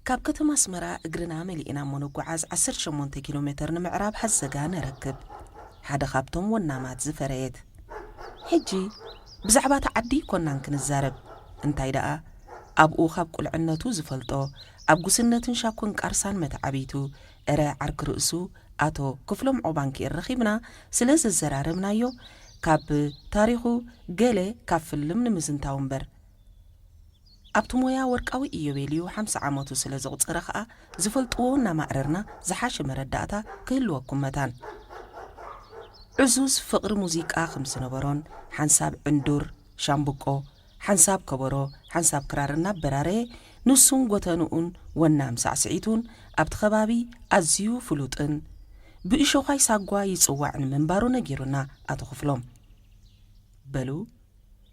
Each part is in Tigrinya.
ካብ ከተማ ኣስመራ እግርና መሊእና እሞ ንጓዓዝ ዓሰርተ ሸሞንተ ኪሎ ሜተር ንምዕራብ ሃዘጋ ንረክብ። ሓደ ካብቶም ወናማት ዝፈረየት። ሕጂ ብዛዕባ እታ ዓዲ ይኮናን ክንዛረብ። እንታይ ደኣ ኣብኡ ካብ ቁልዕነቱ ዝፈልጦ፣ ኣብ ጉስነትን ሻኮን ቃርሳን መተዓብይቱ፣ እረ ዓርኪ ርእሱ ኣቶ ክፍሎም ዖባንኪኤል ረኺብና ስለ ዘዘራረብናዮ፣ ካብ ታሪኹ ገለ ካብ ፍልም ንምዝንታው እምበር። ኣብቲ ሞያ ወርቃዊ ኢዮቤልዩ ሓምሳ ዓመቱ ስለ ዘቑጸረ ኸኣ፣ ዝፈልጥዎ እናማእረርና ዝሓሸ መረዳእታ ክህልወኩም መታን። ዕዙዝ ፍቕሪ ሙዚቃ ከም ዝነበሮን፣ ሓንሳብ ዕንዱር፣ ሻምብቆ፣ ሓንሳብ ከበሮ፣ ሓንሳብ ክራር እናበራረየ፣ ንሱን ጎተንኡን ወናም ሳዕስዒቱን ኣብቲ ከባቢ ኣዝዩ ፍሉጥን ብእሾዃይ ሳጓ ይጽዋዕን ምንባሩ ነጊሩና ኣቶ ክፍሎም። በሉ፣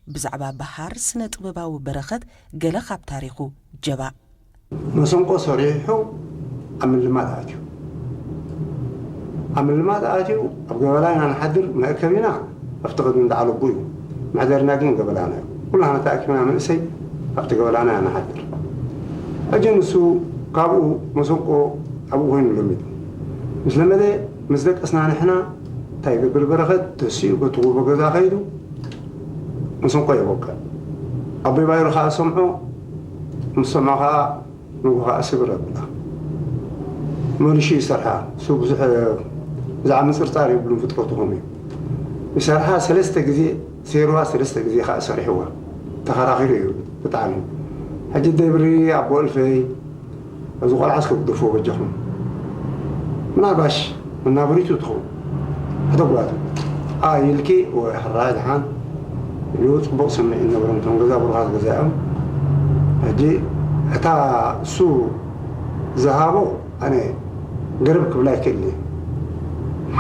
ብዛዕባ በሃር ስነ ጥበባዊ በረኸት ገለ ካብ ታሪኹ ጀባእ። መሰንቆ ሰሪሑ ኣብ ምልማት ኣትዩ። ኣብ ምልማት ኣትዩ ኣብ ገበላ ኢና ንሓድር፣ መእከቢና ኣብቲ ቅድሚ እንዳ ዓለቡ እዩ። መሕደሪና ግን ገበላና እዩ። ኩላህና ተኣኪብና መንእሰይ ኣብቲ ገበላና ኢና ንሓድር። ሕጂ ንሱ ካብኡ መሰንቆ ኣብኡ ኮይኑ ለሚዱ። ምስ ለመደ ምስ ደቀስና ንሕና እንታይ ይገብር በረኸት ተሲኡ በቲ ጎቦ ገዛ ከይዱ መሰንቆ የወቅዕ። ኣቦይ ባይሩ ኸዓ ሰምዖ፣ ምስ ሰምዖ ኸዓ ንጉ ኸዓ ስብር ኣብላ። መሊሹ ይሰርሓ። እሱ ብዙሕ ብዛዕባ ምጽርጻር የብሉን ፍጥረቱ ከምኡ እዩ። ይሰርሓ ሰለስተ ግዜ፣ ሴርዋ ሰለስተ ግዜ ኸዓ ሰሪሕዋ። ተኸራኺሩ እዩ ብጣዕሚ። ሕጂ ደብሪ ኣቦ እልፈይ፣ እዚ ቆልዓ እስከ ግደፍዎ በጃኹም። ምናልባሽ መናብሪቱ ትኸውን። ሕደጓቱ። ኣይ ኢልኪ ወይ ሕራይ ደሓን ኢሉ ጽቡቕ ስምዒት ነበሮም እቶም ገዛ ብሩኻት ገዛ እዮም። ሕጂ እታ እሱ ዝሃቦ ኣነ ገረብ ክብላ ይክእል እየ።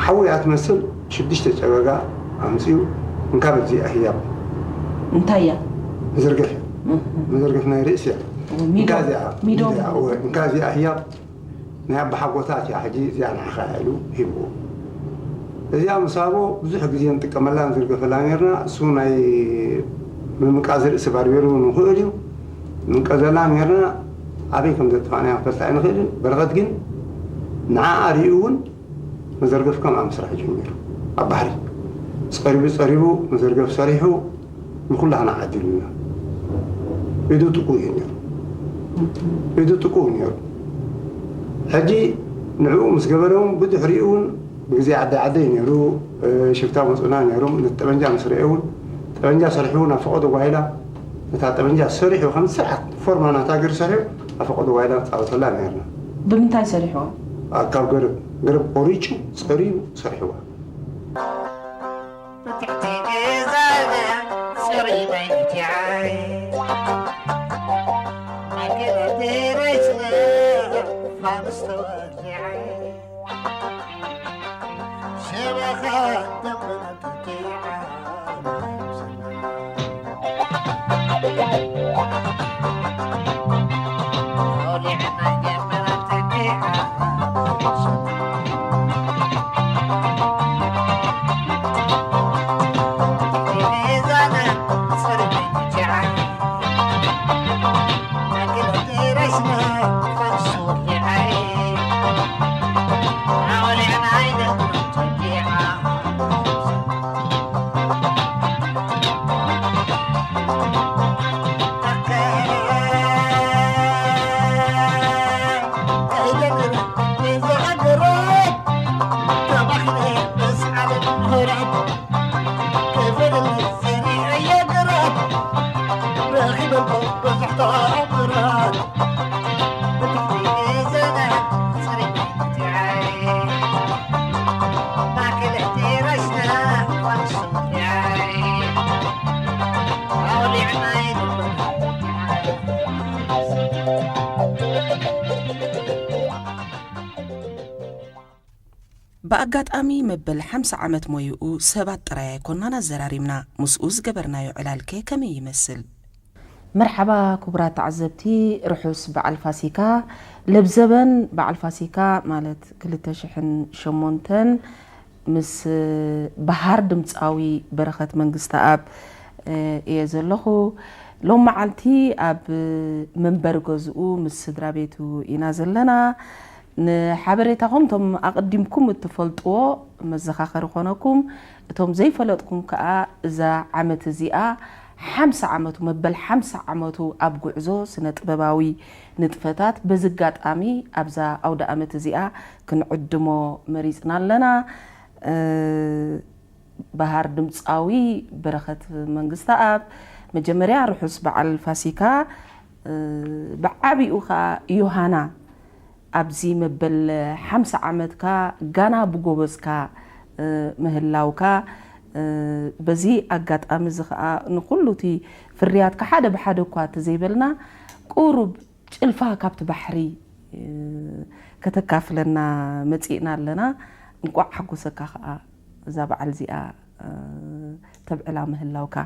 ሓዊ እያ ትመስል፣ ሽዱሽተ ጨገጋ ኣምጺኡ እንካ በዚ ኣህያብ እንታይ እያ? መዘርግሕ እያ። እህ። መዘርግሕ ናይ ርእሲ እያ። ሚዶ። እንካ እዚኣ፣ ሚዶ። ሚዶ እያ። እወ፣ እንካ እዚኣ ኣህያብ ናይ ኣባሓጎታት እያ፣ ሕጂ እዚኣ ንዓኻ እያ ኢሉ ሂብዎ። እዚኣ ምስ ሃቦ ብዙሕ ግዜ ንጥቀመላ ንዝርገፈላ ነርና። እሱ ናይ ምምቃዝ ርእሲ ባርቤሩ ንኽእል እዩ። ንምንቀዘላ ነርና። ኣበይ ከም ዘጥፋእናያ ክንፈልጣ ኣይንኽእልን። በረኸት ግን ንዓኣ ሪኡ እውን መዘርገፍ ከምኣ ምስራሕ ጀሚሩ። ኣብ ባሕሪ ጸሪቡ ጸሪቡ መዘርገፍ ሰሪሑ ንኹላህና ዓዲሉና። ኢዱ ጥቁ እዩ ነይሩ። ኢዱ ጥቁ እዩ ነይሩ። ሕጂ ንዕኡ ምስ ገበረ እውን ብድሕሪኡ እውን ብግዜ ዓዲ ዓደይ ነይሩ፣ እ፣ ሽፍታ መፁና ነይሮም። ነቲ ጠበንጃ ምስ ረኤ እውን ጠበንጃ ሰሪሑ እውን ኣብ ፈቐዶ ጓይላ ነታ ጠበንጃ ሰሪሑ ከም ስርዓት ፎርማ ናታ ገይሩ ሰሪሑ ኣብ ፈቐዶ ጓይላ ንፃወተላ ነይርና። ብምንታይ ሰሪሕዋ? ኣ፣ ካብ ገረብ፣ ገረብ ቆሪጩ ፀሪቡ ሰሪሕዋ። ብትሕቲ ገዛና ጽሩይ መይትዓይ፣ መገዲ ረስና ፋኑስ ተወሊዓይ፣ ሸበኻ ደመና ተቲዓ፣ ብኣጋጣሚ መበል ሓምሳ ዓመት ሞይኡ ሰባት ጥራይ ኣይኮናን ኣዘራሪብና። ምስኡ ዝገበርናዮ ዕላልከ ከመይ ይመስል? መርሓባ ክቡራት ተዓዘብቲ፣ ርሑስ በዓል ፋሲካ። ለብዘበን በዓል ፋሲካ ማለት ክልተ ሽሕን ሸሞንተን ምስ በሃር ድምፃዊ በረኸት መንግስተኣብ፣ እ፣ እየ ዘለኹ። ሎም መዓልቲ ኣብ መንበሪ ገዝኡ ምስ ስድራ ቤቱ ኢና ዘለና። ንሓበሬታኹም፣ እቶም ኣቐዲምኩም እትፈልጥዎ መዘኻኸሪ ኮነኩም፣ እቶም ዘይፈለጥኩም ከኣ እዛ ዓመት እዚኣ ሓምሳ ዓመቱ፣ መበል ሓምሳ ዓመቱ ኣብ ጉዕዞ ስነ ጥበባዊ ንጥፈታት፣ በዚ ኣጋጣሚ ኣብዛ ኣውደ ኣመት እዚኣ ክንዕድሞ መሪጽና ኣለና። እ፣ በሃር ድምፃዊ በረኸት መንግስተኣብ፣ መጀመርያ ርሑስ በዓል ፋሲካ። እ፣ ብዓቢኡ ኸኣ ዮሃና፣ ኣብዚ መበል ሓምሳ ዓመትካ ጋና ብጎበዝካ፣ እ፣ ምህላውካ፣ እ፣ በዚ ኣጋጣሚ እዚ ኸኣ ንኹሉ እቲ ፍርያትካ ሓደ ብሓደ እኳ እንተዘይበልና፣ ቁሩብ ጭልፋ ካብቲ ባሕሪ፣ እ፣ ከተካፍለና መጺእና ኣለና። እንቋዕ ሓጎሰካ ኸኣ እዛ በዓል እዚኣ፣ እ፣ ተብዕላ ምህላውካ።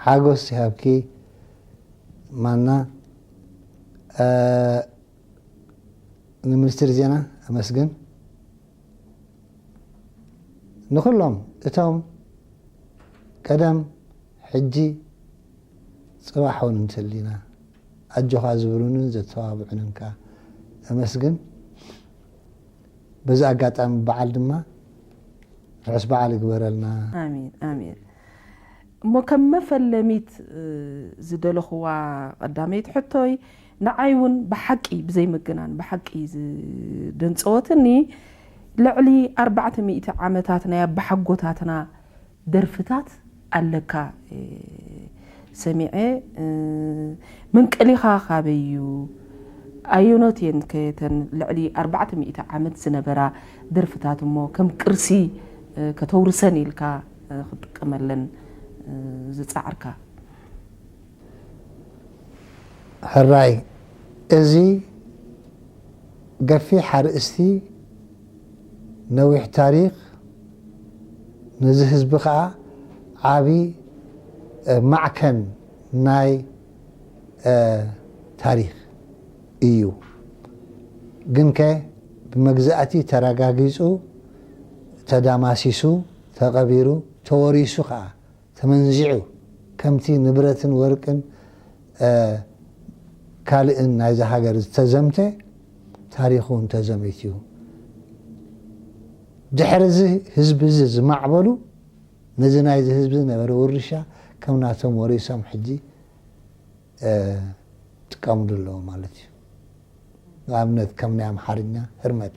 ሓጎስ ይሃብኪ ማና። እ፣ ንሚኒስትሪ ዜና ኣመስግን። ንኹሎም እቶም ቀደም፣ ሕጂ፣ ጽባሕ እውን እንተሊና ኣጆኻ ዝብሉንን ዘተባብዑንን ከኣ ኣመስግን። በዚ ኣጋጣሚ በዓል ድማ ርሑስ በዓል ይግበረልና። ኣሜን፣ ኣሜን። እሞ ከም መፈለሚት፣ እ፣ ዝደለኽዋ ቀዳመይቲ ሕቶይ፣ ንዓይ እውን ብሓቂ ብዘይምግናን ብሓቂ ዝደንጸወትኒ፣ ልዕሊ ኣርባዕተ ሚእቲ ዓመታት ናይ ኣባሓጎታትና ደርፍታት ኣለካ፣ እ፣ ሰሚዐ፣ እ፣ መንቀሊኻ ካበይ እዩ? ኣየኖት እየን ከ እተን ልዕሊ ኣርባዕተ ሚእቲ ዓመት ዝነበራ ደርፍታት እሞ ከም ቅርሲ፣ እ፣ ከተውርሰን ኢልካ፣ እ፣ ክትጥቀመለን፣ እ፣ ዝጸዓርካ? ሕራይ፣ እዚ ገፊሕ ኣርእስቲ፣ ነዊሕ ታሪኽ፣ ነዚ ህዝቢ ኸኣ ዓቢ፣ እ፣ ማዕከን ናይ፣ እ፣ ታሪኽ እዩ። ግንከ ብመግዛእቲ ተረጋጊጹ፣ ተዳማሲሱ፣ ተቐቢሩ፣ ተወሪሱ ኸኣ፣ ተመንዚዑ፣ ከምቲ ንብረትን ወርቅን፣ እ፣ ካልእን ናይዛ ሃገር ዝተዘምተ፣ ታሪኹ እውን ተዘሚቱ እዩ። ድሕሪ እዚ ህዝቢ እዚ ዝማዕበሉ፣ ነዚ ናይዚ ህዝቢ ዝነበረ ውርሻ ከም ናቶም ወሪሶም ሕጂ፣ እ፣ ጥቀምሉ ኣለዉ ማለት እዩ። ንኣብነት ከም ናይ ኣምሓርኛ ህርመት።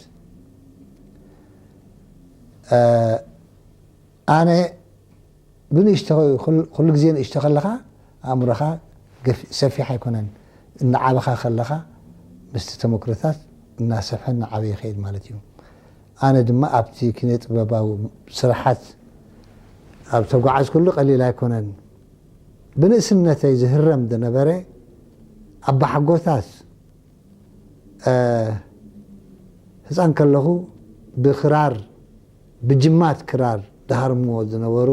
እ፣ ኣነ ብንእሽቶ፣ ኩል-፣ ኩሉ ግዜ ንእሽቶ ከለኻ ኣእምሮኻ ገፊ-፣ ሰፊሕ ኣይኮነን። እናዓበኻ ከለኻ ምስቲ ተመክሮታት እናሰፍሐ እናዓበየ ይኸይድ ማለት እዩ። ኣነ ድማ ኣብቲ ኪነ ጥበባዊ ስራሓት ኣብ ተጓዓዝኩሉ ቀሊል ኣይኮነን። ብንእስነተይ ዝህረም ዝነበረ ኣባሓጎታት፣ እ፣ ህፃን ከለኹ ብክራር፣ ብጅማት ክራር ዝሃርምዎ ዝነበሩ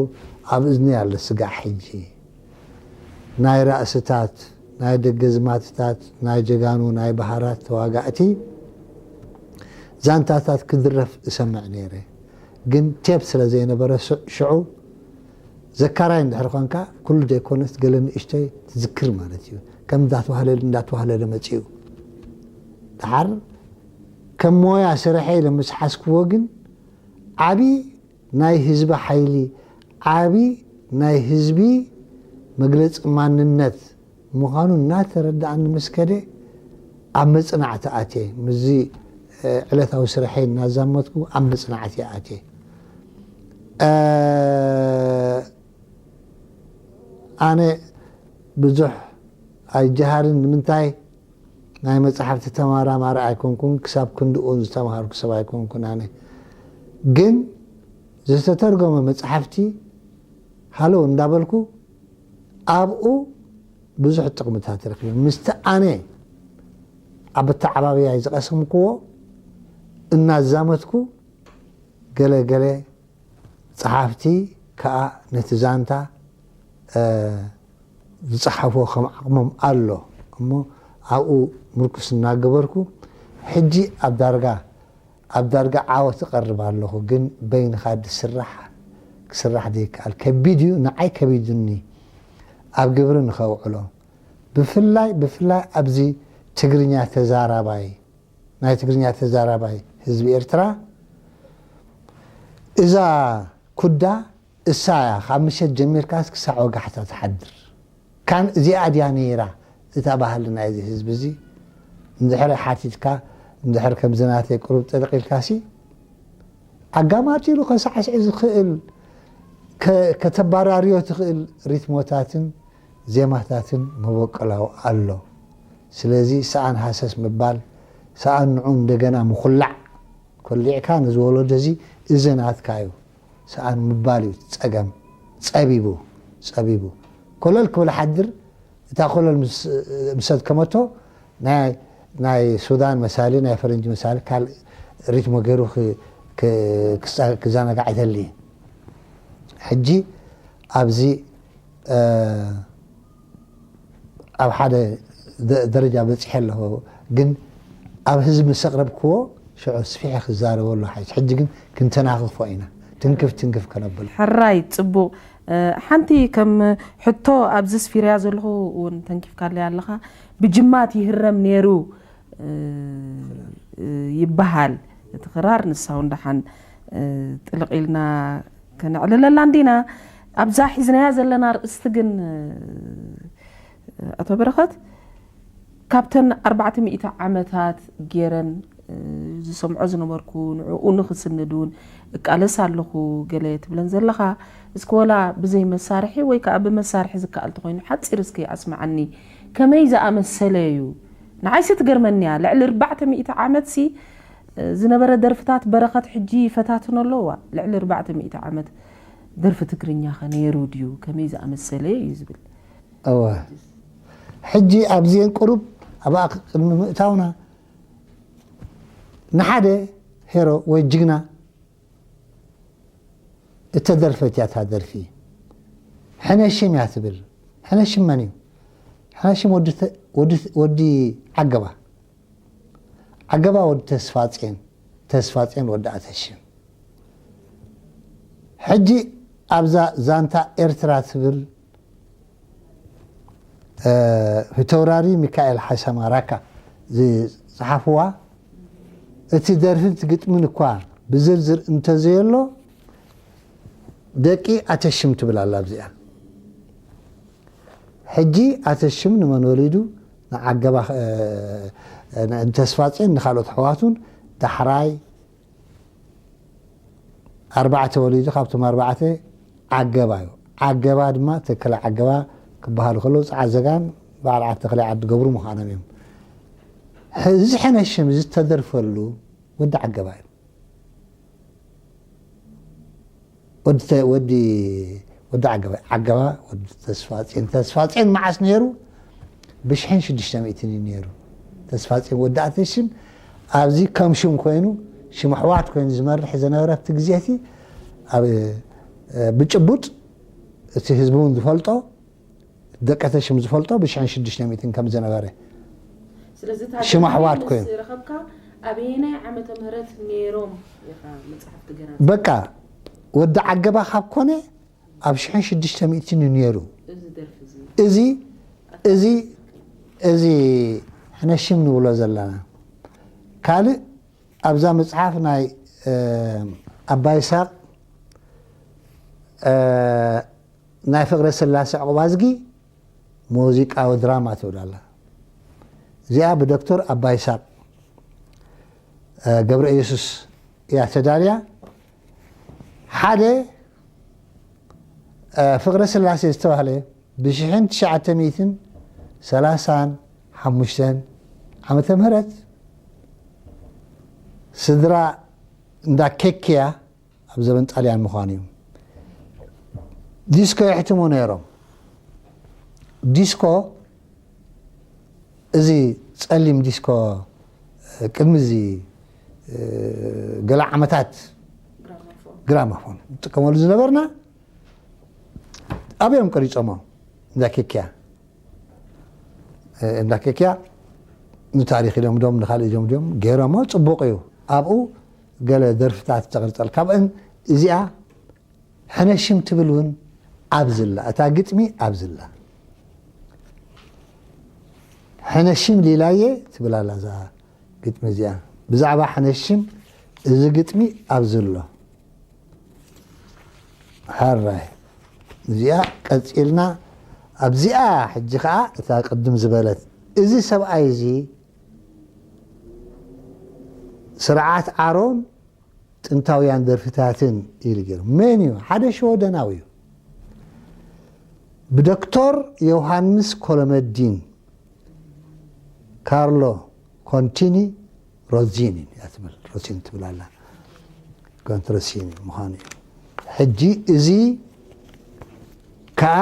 ኣብ እዝኒ ኣሎ ስጋዕ ሕጂ። ናይ ራእስታት፣ ናይ ደገዝማትታት፣ ናይ ጀጋኑ፣ ናይ በሃራት ተዋጋእቲ ዛንታታት ክድረፍ እሰምዕ ነይረ። ግን ቴፕ ስለ ዘይነበረ ሽ-፣ ሽዑ ዘካራይ እንድሕር ኾንካ ኩሉ ዘይኮነስ ገለ ንእሽተይ ትዝክር ማለት እዩ። ከም እንዳተዋህለለ፣ እንዳተዋህለለ መጺኡ። ደሓር ከም ሞያ ስርሐ ኢለ ምስ ሓዝክዎ ግን ዓቢ ናይ ህዝቢ ሓይሊ፣ ዓቢ ናይ ህዝቢ መግለጺ ማንነት ምዃኑ እናተረዳኣኒ ምስ ከደ ኣብ መጽናዕቲ ኣትየ። ምስዚ፣ እ፣ ዕለታዊ ስርሐይ እናዛመትኩ ኣብ መጽናዕቲ ኣትየ። እ፣ ኣነ ብዙሕ ኣይጀሃርን። ንምንታይ? ናይ መጽሓፍቲ ተመራማሪ ኣይኮንኩን፣ ክሳብ ክንድኡ ዝተምሃርኩ ሰብ ኣይኮንኩን ኣነ። ግን ዝተተርጎመ መጽሓፍቲ ሃሎ እንዳበልኩ ኣብኡ ብዙሕ ጥቕምታት ረኺበ። ምስቲ ኣነ ኣብ ኣተዓባብያይ ዝቐሰምክዎ እናዛመትኩ ገለ ገለ ጸሓፍቲ ከኣ ነቲ ዛንታ፣ እ፣ ዝጸሓፍዎ ከም ዓቕሞም ኣሎ እሞ ኣብኡ ምርኩስ እናገበርኩ ሕጂ ኣብ ዳርጋ፣ ኣብ ዳርጋ ዓወት እቐርብ ኣለኹ። ግን በይንኻ ዝስራሕ ክስራሕ ዘይከኣል ከቢድ እዩ፣ ንዓይ ከቢዱኒ። ኣብ ግብሪ ንኸውዕሎ፣ ብፍላይ ብፍላይ ኣብዚ ትግርኛ ተዛራባይ ናይ ትግርኛ ተዛራባይ ህዝቢ ኤርትራ፣ እዛ ኩዳ እሳ እያ ካብ ምሸት ጀሚርካስ ክሳዕ ወጋሕታ ትሓድር። ካን እዚኣ ድያ ነይራ እታ ባህሊ ናይዚ ህዝቢ እዚ? እንድሕር ሓቲትካ፣ እንድሕር ከምዚ ናተይ ቁሩብ ጥልቕ ኢልካሲ ኣጋማጢሉ ከሳዕስዕ ዝኽእል፣ ከ-፣ ከተባራርዮ ትኽእል ሪትሞታትን ዜማታትን መበቆላዊ ኣሎ። ስለዚ ሰኣን ሃሰስ ምባል፣ ሰኣን ንዑ እንደገና ምኹላዕ፣ ኮሊዕካ ነዚ ወለዶ እዚ፣ እዚ ናትካ እዩ ሰኣን ምባል እዩ ጸገም። ጸቢቡ፣ ጸቢቡ። ኮለል ክብል ሓድር፣ እታ ኮለል ምስ፣ ምስ ኣድከመቶ፣ ናይ፣ ናይ ሱዳን መሳሊ፣ ናይ ፈረንጂ መሳሊ፣ ካልእ ሪትሞ ገይሩ ክ-፣ ክ-፣ ክዛ-፣ ክዘናጋዕ ይደሊ። ሕጂ ኣብዚ፣ እ፣ ኣብ ሓደ ደ-፣ ደረጃ በጺሐ ኣለኹ፣ ግን ኣብ ህዝቢ ምስ ኣቕረብክዎ፣ ሽዑ ኣስፊሐ ክዛረበሉ ሓይሽ። ሕጂ ግን ክንተናኽፎ ኢና። ትንክፍ ትንክፍ ከነብሎ። ሕራይ፣ ጽቡቕ። እ፣ ሓንቲ ከም ሕቶ ኣብዚ ስፊርያ ዘለኹ እውን ተንኪፍካለይ ኣለኻ። ብጅማት ይህረም ነይሩ፣ እ፣ እ፣ ይበሃል። እቲ ክራር ንሳ እውን ደሓን፣ እ፣ ጥልቕ ኢልና ከነዕልለላ እንዲና። ኣብዛ ሒዝናያ ዘለና ኣርእስቲ ግን፣ እ፣ ኣቶ በረኸት፣ ካብተን ኣርባዕተ ሚእቲ ዓመታት ገይረን፣ እ፣ ዝሰምዖ ዝነበርኩ፣ ንዕኡ ንኽስንድ እውን እቃለስ ኣለኹ ገለ ትብለን ዘለኻ፣ እስኪ ወላ ብዘይ መሳርሒ ወይ ከኣ ብመሳርሒ ዝከኣል ተኾይኑ ሓጺር እስኪ ኣስምዓኒ። ከመይ ዝኣመሰለ እዩ? ንዓይሲ ትገርመኒ እያ። ልዕሊ ኣርባዕተ ሚእቲ ዓመትሲ፣ እ፣ ዝነበረ ደርፍታት በረኸት ሕጂ ይፈታትኖ ኣለዋ። ልዕሊ ኣርባዕተ ሚእቲ ዓመት ደርፊ ትግርኛ ኸ ነይሩ ድዩ? ከመይ ዝኣመሰለ እዩ ዝብል። እወ። ሕጂ ኣብዚኤን ቁሩብ ኣብኣ ቅድሚ ምእታውና ንሓደ ሄሮ ወይ ጅግና እተደርፈት እያ እታ ደርፊ። ሕነሽም እያ ትብል። ሕነሽም መን እዩ? ሕነሽም ወዲ ተ-፣ ወዲ፣ ወዲ ዓገባ። ዓገባ ወዲ ተስፋጼን፣ ተስፋጼን ወዲ ኣተሽም። ሕጂ ኣብዛ ዛንታ ኤርትራ ትብል፣ እ፣ ፊተውራሪ ሚካኤል ሓሰማ ራካ ዝጸሓፍዋ፣ እቲ ደርፍን እቲ ግጥምን እኳ ብዝርዝር እንተዘየሎ፣ ደቂ ኣተሽም ትብል ኣላ ኣብዚኣ። ሕጂ ኣተሽም ንመን ወሊዱ? ንዓገባ፣ እ፣ ን-፣ ንተስፋጼን ንኻልኦት ኣሕዋቱን ዳሕራይ ኣርባዕተ ወሊዱ፣ ካብቶም ኣርባዕተ ዓገባ እዩ። ዓገባ ድማ ተከለ ዓገባ ክበሃሉ ከለዉ፣ ጸዓዘጋን በዓል ዓዲ ተክለ ዓዲ ገብሩ ምዃኖም እዮም። ሕ-፣ እዚ ሕነ ሽም ዝተደርፈሉ ወዲ ዓገባ እዩ። ወዲ ተ-፣ ወዲ፣ ወዲ ዓገባ፣ ዓገባ ወዲ ተስፋጼን። ተስፋጼን መዓስ ነይሩ? ብሽሕን ሽዱሽተ ሚእትን እዩ ነይሩ። ተስፋጼን ወዲ ኣተሽም ኣብዚ ከም ሽም ኮይኑ፣ ሽም ኣሕዋት ኮይኑ ዝመርሕ ዝነበረ ኣብቲ ግዜ እቲ፣ ኣብ፣ እ፣ ብጭቡጥ እቲ ህዝቢ እውን ዝፈልጦ፣ ደቂ ኣተሽም ዝፈልጦ ብሽሕን ሽዱሽተ ሚእትን ከም ዝነበረ። ስለዚ እታ ሽም ኣሕዋት ምስ ኮይኑ። ረኸብካ ኣበየናይ ዓመተ ምህረት ነይሮም ኢኻ መጽሓፍ ትገራ? በቃ ወዲ ዓገባ ካብ ኮነ ኣብ ሽሕን ሽዱሽተ ሚእትን እዩ ነይሩ። እዚ ደርፊ እዚ። እዚ፣ እዚ፣ እዚ ሕነ ሽም ንብሎ ዘለና። ካልእ ኣብዛ መጽሓፍ ናይ፣ እ፣ ኣባ ይስሃቅ፣ እ፣ ናይ ፍቅረ ስላሴ ዕቁባዝጊ ሙዚቃዊ ድራማ ትብል ኣላ። እዚኣ ብዶክተር ኣባ ይስሃቅ፣ እ፣ ገብረ ኢየሱስ እያ ተዳልያ። ሓደ፣ እ፣ ፍቅረ ስላሴ ዝተባህለ ብሽሕን ትሽዓተ ሚእትን ሰላሳን ሓሙሽተን ዓመተ ምህረት ስድራ እንዳ ኬክያ ኣብ ዘበን ጣልያን ምዃኑ እዩ። ዲስኮ የሕትሙ ነይሮም። ዲስኮ፣ እዚ ጸሊም ዲስኮ፣ ቅድሚ እዚ፣ እ፣ ገለ ዓመታት ግራሞፎን። ግራሞፎን ንጥቀመሉ ዝነበርና፣ ኣብዮም ቀሪጾሞ፣ እንዳ ኬክያ። እ፣ እንዳ ኬክያ ንታሪኽ ኢሎም ዶም፣ ንኻልእ ኢሎም ዶም ገይሮሞ፣ ጽቡቕ እዩ። ኣብኡ ገለ ደርፍታት ተቐርጸል። ካብአን እዚኣ ሕነ ሽም ትብል እውን ኣብዝላ፣ እታ ግጥሚ ኣብዝላ። ሕነሽም ሊላየ ትብል ኣላ እዛ ግጥሚ እዚኣ። ብዛዕባ ሕነሽም እዚ ግጥሚ ኣብዚ ኣሎ። ሕራይ እዚኣ ቀጺልና ኣብዚኣ ሕጂ ኸኣ እታ ቅድም ዝበለት እዚ ሰብኣይ እዚ ስርዓት ዓሮን ጥንታውያን ደርፍታትን ኢሉ ገይሩ። መን እዩ? ሓደ ሽወደናዊ እዩ። ብዶክተር ዮሃንስ ኮለመዲን ካርሎ ኮንቲኒ ሮዚኒ እያ ትብል፣ ሮዚኒ ትብል ኣላ። ኮንትሮሲኒ ምዃኑ እዩ። ሕጂ እዚ ከኣ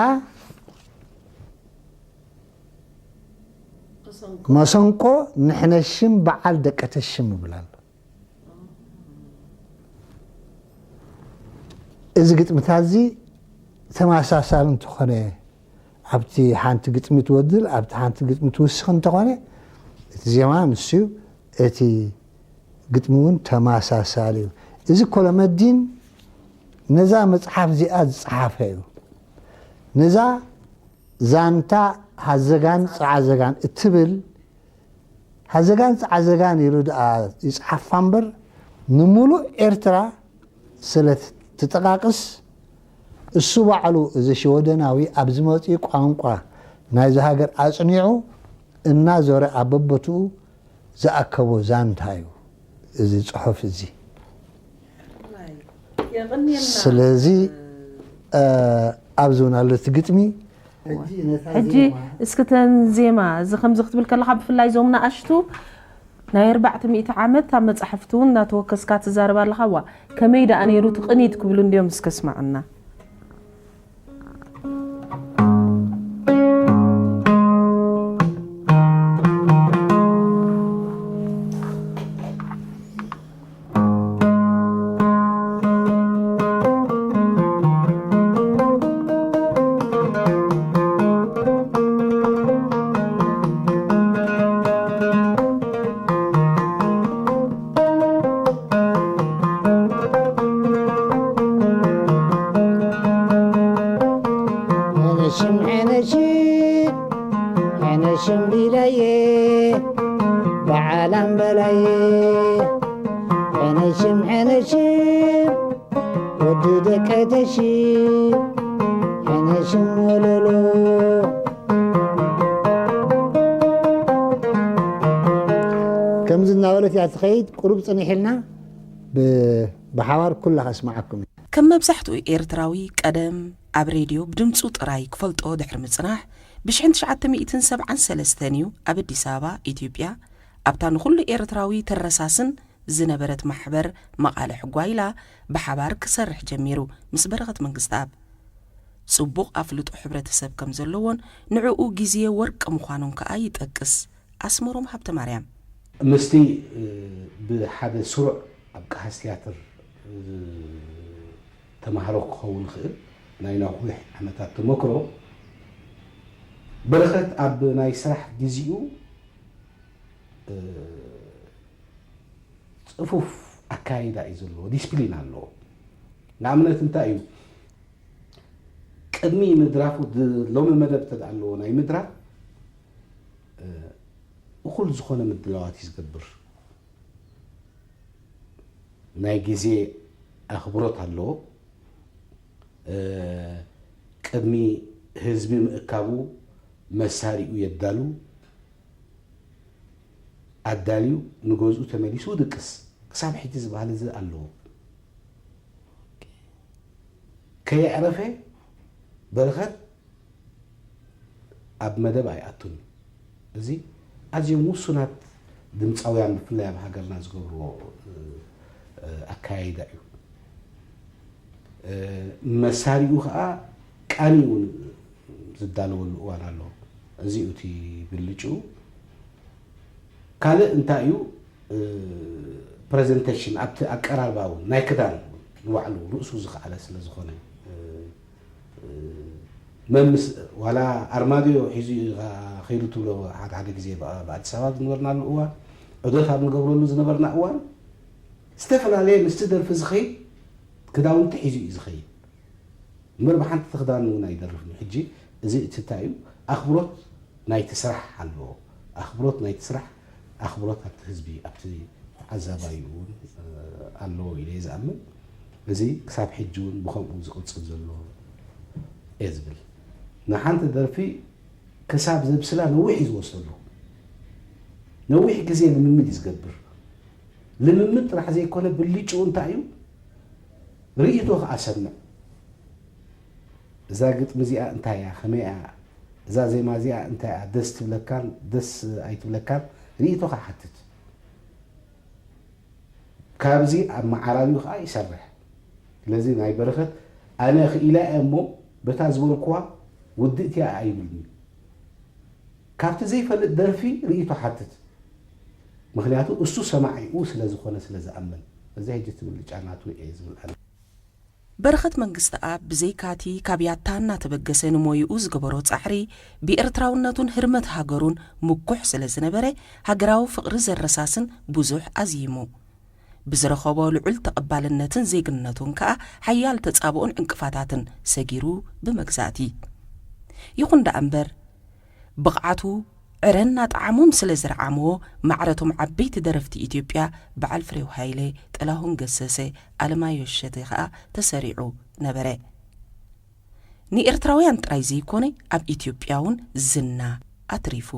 መሰንቆ ንሕነ ሽም በዓል ደቀ ተሽም ይብል ኣሎ። እዚ ግጥምታት እዚ ተመሳሳሊ እንተኾነ፣ ኣብቲ ሓንቲ ግጥሚ ትወድል፣ ኣብቲ ሓንቲ ግጥሚ ትውስኽ እንተኾነ፣ እቲ ዜማ ንሱ እዩ፣ እቲ ግጥሚ እውን ተመሳሳሊ እዩ። እዚ ኮለመዲን ነዛ መጽሓፍ እዚኣ ዝጸሓፈ እዩ። ነዛ ዛንታ ሃዘጋን ጸዓዘጋን እትብል ሃዘጋን ጸዓዘጋን ኢሉ ደኣ ይጽሓፋ እምበር፣ ንምሉእ ኤርትራ ስለ ትጠቓቕስ፣ እሱ ባዕሉ እዚ ሽወደናዊ ኣብ ዝመጽእ ቋንቋ ናይዚ ሃገር ኣጽኒዑ እናዞረ ኣብ በቦትኡ ዝኣከቦ ዛንታ እዩ እዚ ጽሑፍ እዚ። የቐንየልና። ስለዚ፣ እ፣ ኣብዚ እውን ኣሎ እቲ ግጥሚ። ሕጂ ነታ ሕጂ ዜማ እስኪ ተን ዜማ፣ እዚ ከምዚ ክትብል ከለኻ፣ ብፍላይ እዞም ንኣሽቱ ናይ ኣርባዕተ ሚእቲ ዓመት ኣብ መጻሕፍቲ እውን እናተወከስካ ትዛረብ ኣለኻ። ዋ፣ ከመይ ደኣ ነይሩ እቲ ቅኒት ክብሉ እንድዮም እስከ ስማዕና። ሕነሽም ሕነሽም ሕነሽም ቢላየ በዓላም በላየ ሕነሽም ሕነሽም ወዲ ደቀ ተሽም ሕነሽም ወለሎ። ከምዚ እናበለት እያ ትኸይድ። ቁሩብ ጽንሕ ኢልና ብ-፣ ብሓባር ኩላ ከስምዓኩም። ከም መብዛሕትኡ ኤርትራዊ ቀደም ኣብ ሬድዮ ብድምጹ ጥራይ ክፈልጦ ድሕሪ ምጽናሕ፣ ብሽሕን ትሽዓተ ሚእትን ሰብዓን ሰለስተን እዩ ኣብ ኣዲስ ኣበባ፣ ኢትዮጵያ፣ ኣብታ ንኹሉ ኤርትራዊ ተረሳስን ዝነበረት ማሕበር መቓልሕ ጓይላ ብሓባር ክሰርሕ ጀሚሩ ምስ በረኸት መንግስተኣብ። ጽቡቕ ኣፍልጦ ሕብረተሰብ ከም ዘለዎን ንዕኡ ግዜ ወርቂ ምዃኑን ከኣ ይጠቅስ ኣስመሮም ሃብተማርያም። ምስቲ፣ እ፣ ብሓደ ስሩዕ ኣብ ቀሃስ ትያትር፣ እ፣ ተማሃሮ ክኸውን ይኽእል ናይ ነዊሕ ዓመታት ተመክሮ፣ በረኸት ኣብ ናይ ስራሕ ግዜኡ፣ እ፣ ጽፉፍ ኣካይዳ እዩ ዘለዎ፣ ዲስፕሊን ኣለዎ። ንኣብነት እንታይ እዩ? ቅድሚ ምድራፉ ድ-፣ ሎሚ መደብ እንተ ደኣ ኣለዎ ናይ ምድራፍ፣ እ፣ እኹል ዝኾነ ምድላዋት እዩ ዝገብር። ናይ ግዜ ኣኽብሮት ኣለዎ። እ፣ ቅድሚ ህዝቢ ምእካቡ መሳሪኡ የዳሉ፣ ኣዳልዩ ንገዝኡ ተመሊሱ ድቅስ። ክሳብ ሕጂ ዝበሃል እዚ ኣለዎ። ከየዕረፈ በረኸት ኣብ መደብ ኣይኣቱን። እዚ ኣዝዮም ውሱናት ድምፃውያን ብፍላይ ኣብ ሃገርና ዝገብርዎ፣ እ፣ እ፣ ኣካያይዳ እዩ። እ፣ መሳሪኡ ከዓ ቃኒ እውን ዝዳለወሉ እዋን ኣሎ። እዚ እዩ እቲ ብልጭኡ። ካልእ እንታይ እዩ? እ፣ ፕሬዘንቴሽን ኣብቲ ኣቀራርባ እውን ናይ ክዳን ንባዕሉ ርእሱ ዝኸኣለ ስለ ዝኾነ፣ እ፣ እ፣ መምስ-፣ ዋላ ኣርማድዮ ሒዙ እዩ ኸይዱ ትብሎ ሓደ ሓደ ግዜ ብኣ-፣ ብኣዲስ ኣበባ ዝነበርናሉ እዋን፣ ዑደት ኣብ ንገብረሉ ዝነበርና እዋን ዝተፈላለየ ምስቲ ደርፊ ዝኸይድ ክዳውንቲ ሒዙ እዩ ዝኸይድ። እምበር ብሓንቲ ክዳን እውን ኣይደርፍን እዩ። ሕጂ እዚ እቲ እንታይ እዩ? ኣኽብሮት ናይቲ ስራሕ ኣለዎ። ኣኽብሮት ናይቲ ስራሕ ኣኽብሮት ኣብቲ ህዝቢ ኣብቲ ዓዛባይ እውን ኣለዎ ኢለ እየ ዝኣምን። እዚ ክሳብ ሕጂ እውን ብኸምኡ ዝቕፅል ዘሎ እየ ዝብል። ንሓንቲ ደርፊ ክሳብ ዘብስላ ነዊሕ እዩ ዝወስደሉ። ነዊሕ ግዜ ልምምድ እዩ ዝገብር። ልምምድ ጥራሕ ዘይኮነ ብልጭኡ እንታይ እዩ ርእይቶ ከዓ ሰምዕ። እዛ ግጥሚ እዚኣ እንታይ እያ ከመይ እያ፣ እዛ ዜማ እዚኣ እንታይ እያ ደስ ትብለካን ደስ ኣይትብለካን ርእይቶኻ ሓትት። ካብዚ ኣብ መዓራርዩ ከዓ ይሰርሕ። ስለዚ ናይ በረኸት ኣነ ክኢላ እየ እሞ በታ ዝበልኩዋ ውድእቲ እያ ኣይብልኒ። ካብቲ ዘይፈልጥ ደርፊ ርእይቶ ሓትት። ምክንያቱ እሱ ሰማዒኡ ስለ ዝኾነ ስለ ዝኣምን እዚ ሕጂ እቲ ብልጫ ናቱ እየ ዝብል ኣነ። በረኸት መንግስተኣብ ብዘይካቲ ካብ ያታ እናተበገሰ ንሞይኡ ዝገበሮ ጻዕሪ ብኤርትራውነቱን ህርመት ሃገሩን ምኩሕ ስለ ዝነበረ ሃገራዊ ፍቕሪ ዘረሳስን ብዙሕ ኣዝይሙ። ብዝረኸቦ ልዑል ተቐባልነትን ዜግነቱን ከኣ ሓያል ተጻብኦን ዕንቅፋታትን ሰጊሩ ብመግዛእቲ። ይኹን ደኣ እምበር ብቕዓቱ ዕረ እናጠዓሞም ስለ ዝረዓምዎ ማዕረቶም ዓበይቲ ደረፍቲ ኢትዮጵያ በዓል ፍሬው ሃይለ፣ ጥላሁን ገሰሰ፣ ኣለማዮ እሸቴ ከኣ ተሰሪዑ ነበረ። ንኤርትራውያን ጥራይ ዘይኮነ ኣብ ኢትዮጵያ እውን ዝና ኣትሪፉ።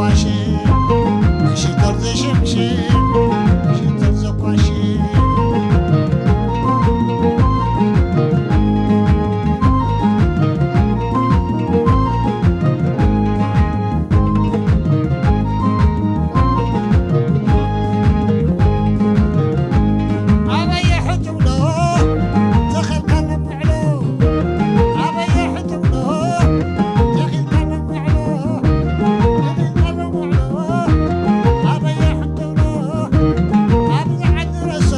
ኳሽን፣ ሽቶር ዝሽምሽም፣ ሽቶር ዘኳሽን። ኣበየ ሕትውሎ ተኸልካለ ምዕሎ፣ ኣበየ ሕትውሎ ተኺልካለ ምዕሎ፣ ተኺልካለ ምዕሎ፣ ኣበየ ሕትውሎ ኣብዚ ዓዲ ረሶ፣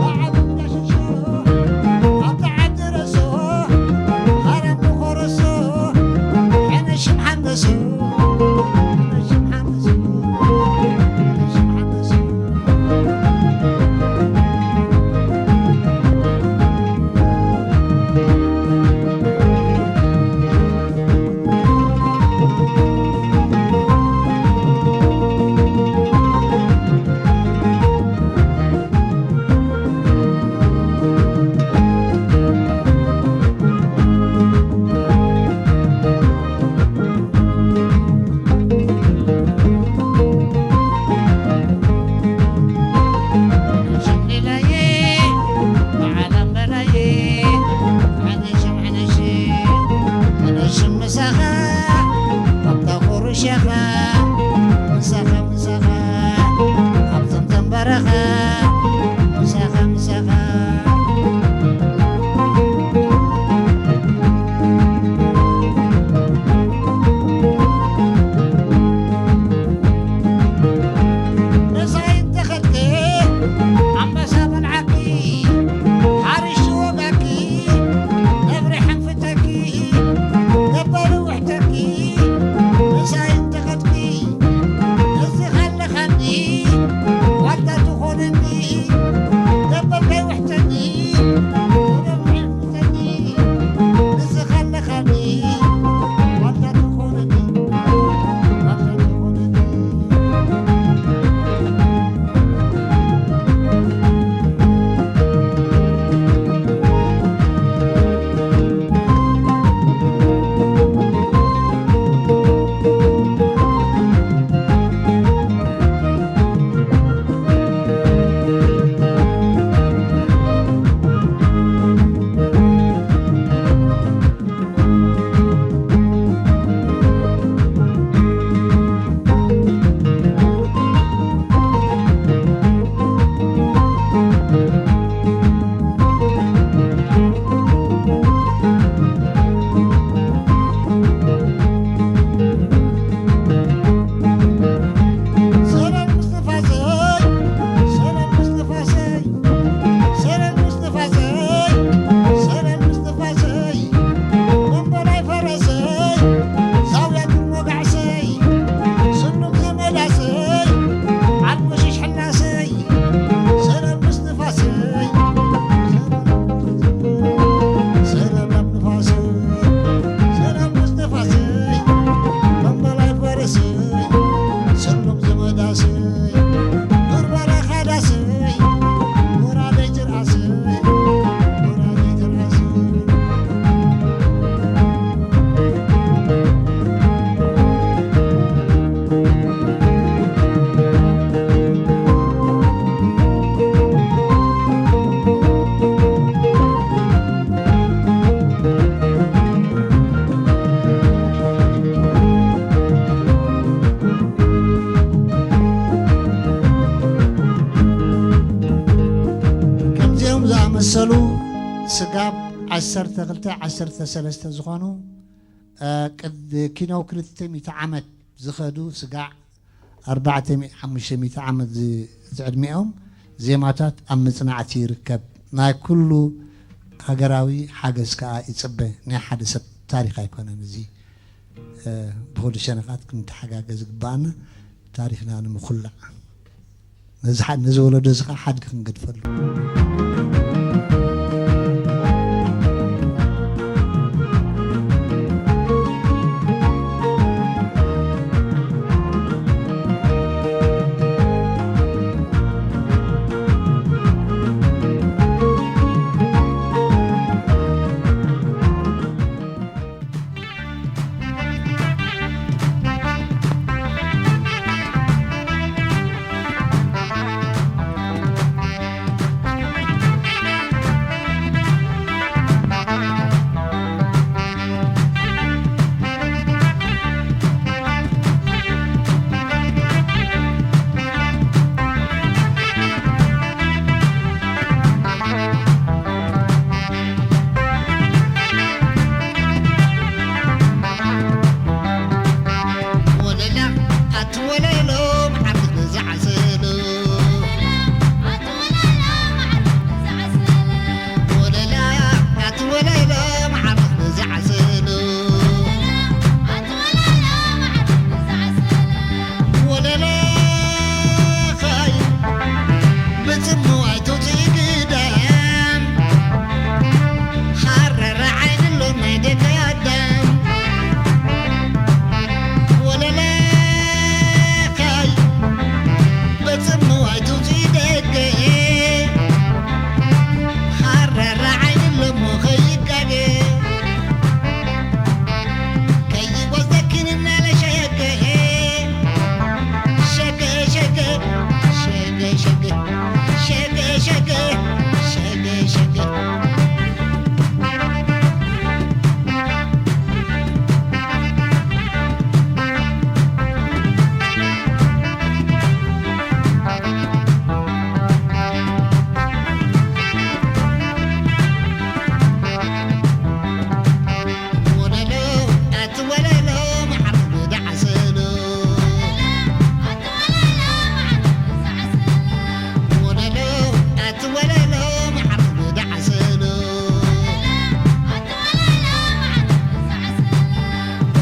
ብዓለም ዳሸሾ፣ ኣብቲ ዓዲ ረሶ፣ ሃረም ብኾረሶ፣ ሕነ ሽም ሓንበሶ። ሽምልላየ፣ ብዓለም በላየ፣ ኣነሽም ኣነሽ፣ ኣነሽም ምሳኻ፣ ኣብታ ቁርሸኻ፣ ምሳኻ፣ ምሳኻ፣ ኣብ ዘምዘም በረኻ፣ ምሳኻ፣ ምሳኻ። ምሳይ እንተኸድኪ ኣንበሳ በልዓኪ፣ ሓሪሽ ወጋኪ፣ ነብሪ ሕንፍተኪ፣ ገባሪ ውሕተኪ። ምሳይ እንተኸድኪ እዚ ኻለኻኒ ዋልታ ትኾነኒ፣ ገበርከይ ውሕተኒ፣ ነብሪ ሕንፍተኒ። ንስኻ ኣለኻኒ ዋልታ ትኾነኒ፣ ዋልታ ትኾነኒ። ሰላም ምስትፋዘይ፣ ሰላም ምስትፋዘይ፣ ሰላም ምስትፋዘይ፣ ሰላም ምስትፋዘይ፣ መንበላይ ፈረሰይ፣ ዛውያ ትርሞ ጋዕሰይ፣ ስሉም ዘመዳሰይ፣ ዓድሞ ሽሽ ሕናሰይ፣ ሰላም ምስትፋዘይ፣ ሰላም ምስትፋዘይ፣ ሰላም ምስትፋዘይ፣ ሰላም ምስትፋዘይ፣ መንበላይ ፈረሰይ፣ ስሉም ዘመዳሰይ፣ ዱር በረኻ ዳሰይ፣ ጎራደይ ትርኣሰይ፣ ጎራደይ ትርኣሰይ። ከምዚኦም ዝኣመሰሉ ስጋብ ዓሰርተ ክልተ ዓሰርተ ሰለስተ ዝኾኑ፣ እ፣ ቅድ-፣ ኪነው ክልተ ሚእቲ ዓመት ዝኸዱ ስጋዕ ኣርባዕተ ሚእቲ፣ ሓሙሽተ ሚእቲ ዓመት ዝ-፣ ዝዕድሚኦም ዜማታት ኣብ መጽናዕቲ ይርከብ። ናይ ኩሉ ሃገራዊ ሓገዝ ከኣ ይጽበ። ናይ ሓደ ሰብ ታሪኽ ኣይኮነን እዚ። እ፣ ብኹሉ ሸነኻት ክንተሓጋገዝ ዝግባኣና ታሪኽና ንምኹላዕ። ነዚ ሓ-፣ ነዚ ወለዶ እዚ ኸዓ ሓድጊ ክንገድፈሉ። ወለሎ መዓር ዝዓሰሎ። ወለላ ኣቲ ወለሎ መዓር ዝዓሰሎ። ወለላ ኸይ ብጽምዋይ ትውጽኢ ግዳም። ሓረረ ዓይኒ ኣሎ ናይ ደቂ ኣዳም። ወለላ ኸይ ብጽምዋይ ትውጽኢ ደገ። ሓረረ ዓይኒ ኣሎ እሞ ከይጋገ። ከይወስደክን እናለ ሸገ። ሸገ፣ ሸገ፣ ሸገ፣ ሸገ፣ ሸገ፣ ሸገ፣ ሸገ፣ ሸገ። ወለሎ ኣቲ ወለሎ መዓር ዝዓሰሎ። ወለሎ ኣቲ ወለሎ መዓር ዝዓሰሎ።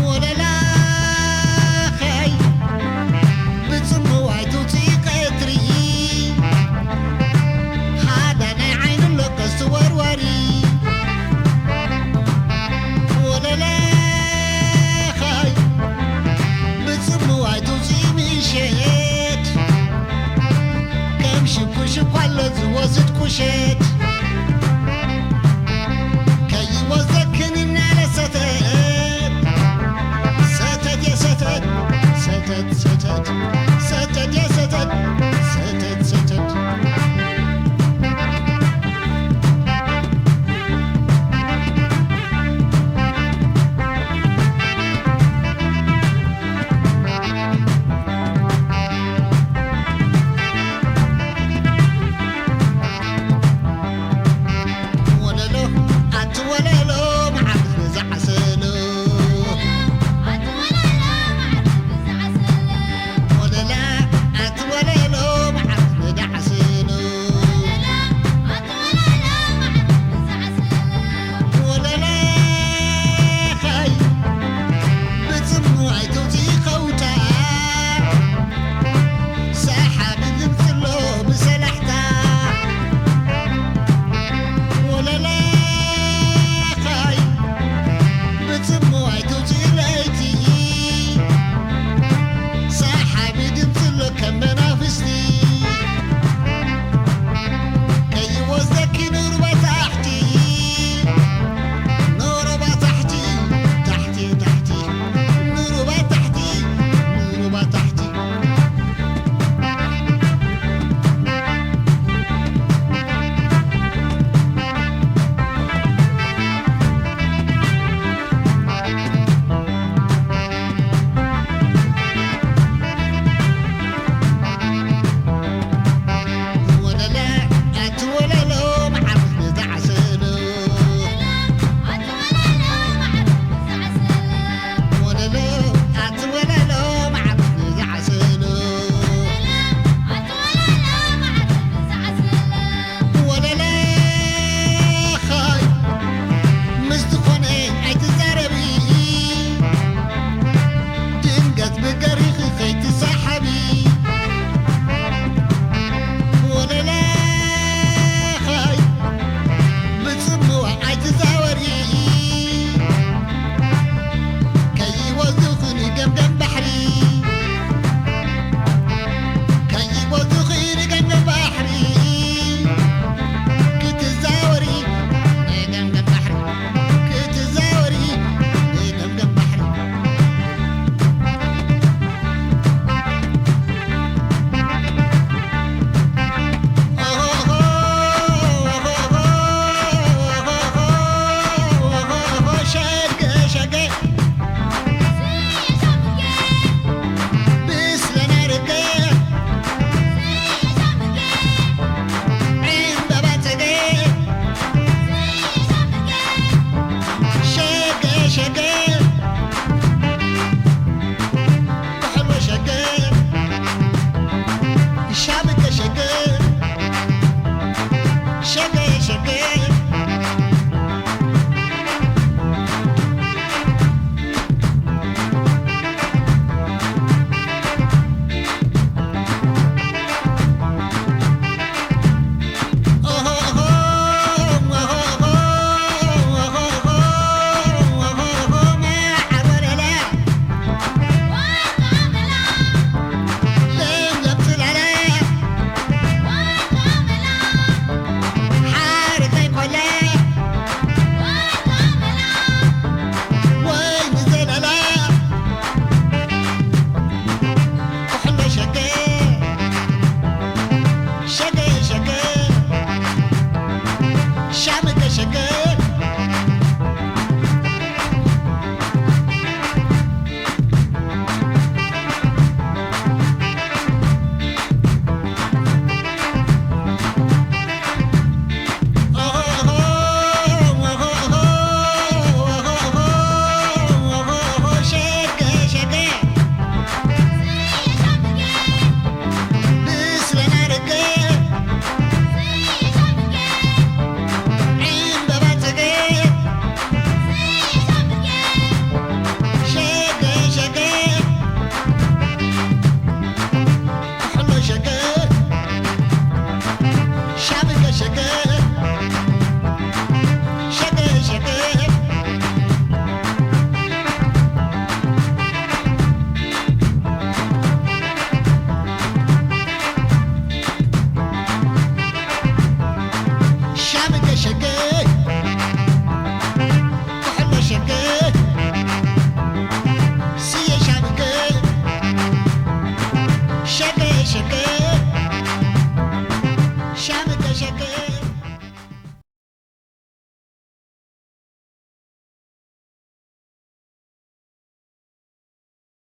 ወለላ ኸይ ብጽምዋይ ትውጽኢ ቀትሪ። ሓደ ናይ ዓይኑ ኣሎ ቀስቲ ወርወሪ። ወለላ ኸይ ብጽምዋይ ትውጽኢ ምሸት። ከም ሽኩሽኳ ኣሎ ዝወስድ ቁሸት። ከይወስደክን እናለ ሰተት። ሰተት የሰተት። ሰተት ሰተት።